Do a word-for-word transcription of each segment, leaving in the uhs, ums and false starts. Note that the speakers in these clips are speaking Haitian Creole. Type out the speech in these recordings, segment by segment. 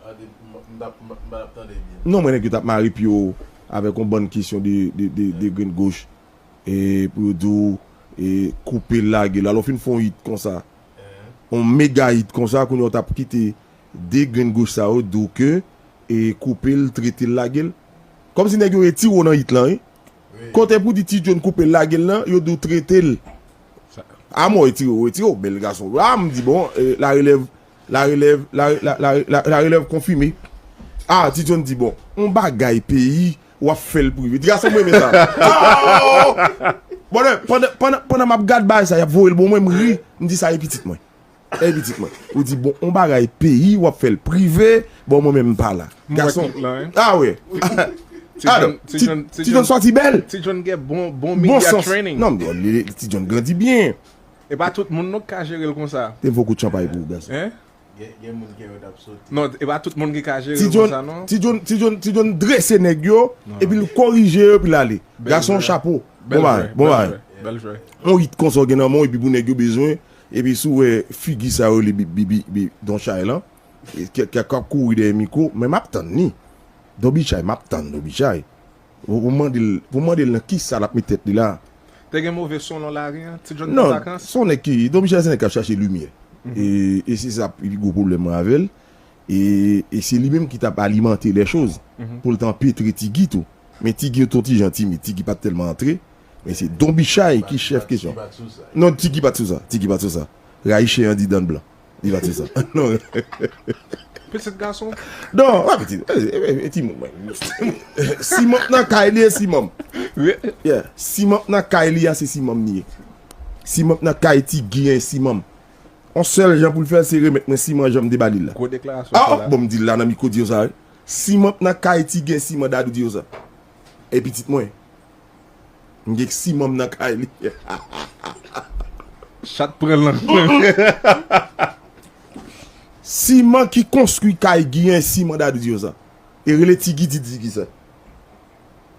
M t ap, m t ap tande byen. Non, mwen, nèg yo t ap mare pye yo avèk yon bann kesyon de, de, de, de grenn goch. E pou yo di w, e, koupe l, lage l. Alò, w fin fè yon hit konsa. Yon mega hit konsa, kounye a w t ap kite de grenn goch sa yo di w ke, e, koupe l, trete l, lage l. Kòmsi nèg yo retire w nan hit lan, wi. Kote pou di Ti John koupe l, lage l lan, yo di w trete l. A mò, retire w, retire w, bèl gason. A, m di, bon, e, la relèv, la relèv, la, la, la, la, la relèv konfime. A, Ti John di, bon, yon bagay peyi, w ap fè l prive. Ti gason, m renmen sa. Aw! Bon, pandan, pandan, pandan m ap gad bagay sa, y ap voye l, bon, mwen, m ri, m di sa e pitit mwen. E pitit mwen. Ou di, bon, yon bagay peyi, w ap fè l prive, bon, mwen menm m pa la. Gason. A, wi. Ti John, Ti John, Ti John sòti bèl. Ti John gen bon, bon media training. Non, Ti John grandi byen. E pa tout moun non k ka jere l konsa. Te fè kout chanpay pou ou, gason. Gen, gen moun kè yo t ap sote. Non, e pa tout moun ki ka jere l konsa, non. Ti John, Ti John, Ti John drese nèg yo, epi l korije yo, epi l ale. Gason, chapo. Bon bagay, bon bagay. Bèl jwè. Yon hit konsa w gen nan men w, epi pou nèg yo bezwen, epi si w wè figi sa yo rele bi, bi, bi, bi, Don Chay lan, e, k, k, k ap kouri dèyè mikwo, men m ap tann li. Don Bichay, m ap tann Don Bichay. Pou, pou mande l, pou mande l nan kisa l ap met tèt li la. Te gen move son nan lari an, Ti John nan vakans? Non, se yon nèg ki, Don Bichay se nèg k ap chache limyè. E, e se sa pi gwo pwoblèm mwen avè l. E, e se li menm ki t ap alimante lè choz pou l t anpetre Tigi tou. Men Tigi t on ti jan timid, Tigi pa t tèlman antre. Men se Don Bichay ki chèf kesyon. Non, Tigi pa t sou sa, Tigi pa t sou sa. Rayi chen an di dan blan. Li pa t sou sa. Non. Pitit gason? Non, pa pitit. E, e, e, e timoun mwen. Siman nan kay li e siman m. Yeah. Siman nan kay li a se siman m li ye. Siman nan kay Tigi an e siman m. On sèl jan pou l fè l se remèt mwen siman jan m te ba li l la. Gwo deklarasyon. A, bon, m di l la nan mikwo di yo sa wi. Siman nan kay Tigi e siman Dadou di yo sa. E pitit mwen. M gen siman m nan kay li. Chat pran lang mwen. Siman ki konstwi kay Giyen, siman Dadou di yo sa. E rele Tigi di Tigi sa.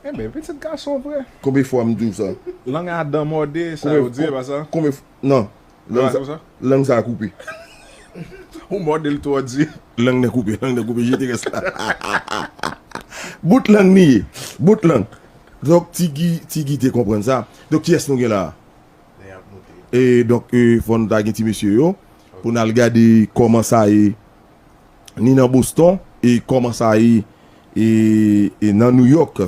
Enben, pitit gason vre. Konbyen fwa m di w sa? Lang a dan mòde, sa yo di, e pa sa? Konbyen fwa? Non. Lang sa, lang sa a koupe. Ou mòde l twò di. Lang nan koupe, lang nan koupe, jete rès la. Bout lang li ye. Bout lang. Donk, Tigi, Tigi te konprann sa. Donk, kiyès nou gen la a? E donk, e, fò nou ta gen ti mesye yo. Pou n al gade kòman sa ye. Ni nan Boston, e kòman sa ye, e, e nan New York,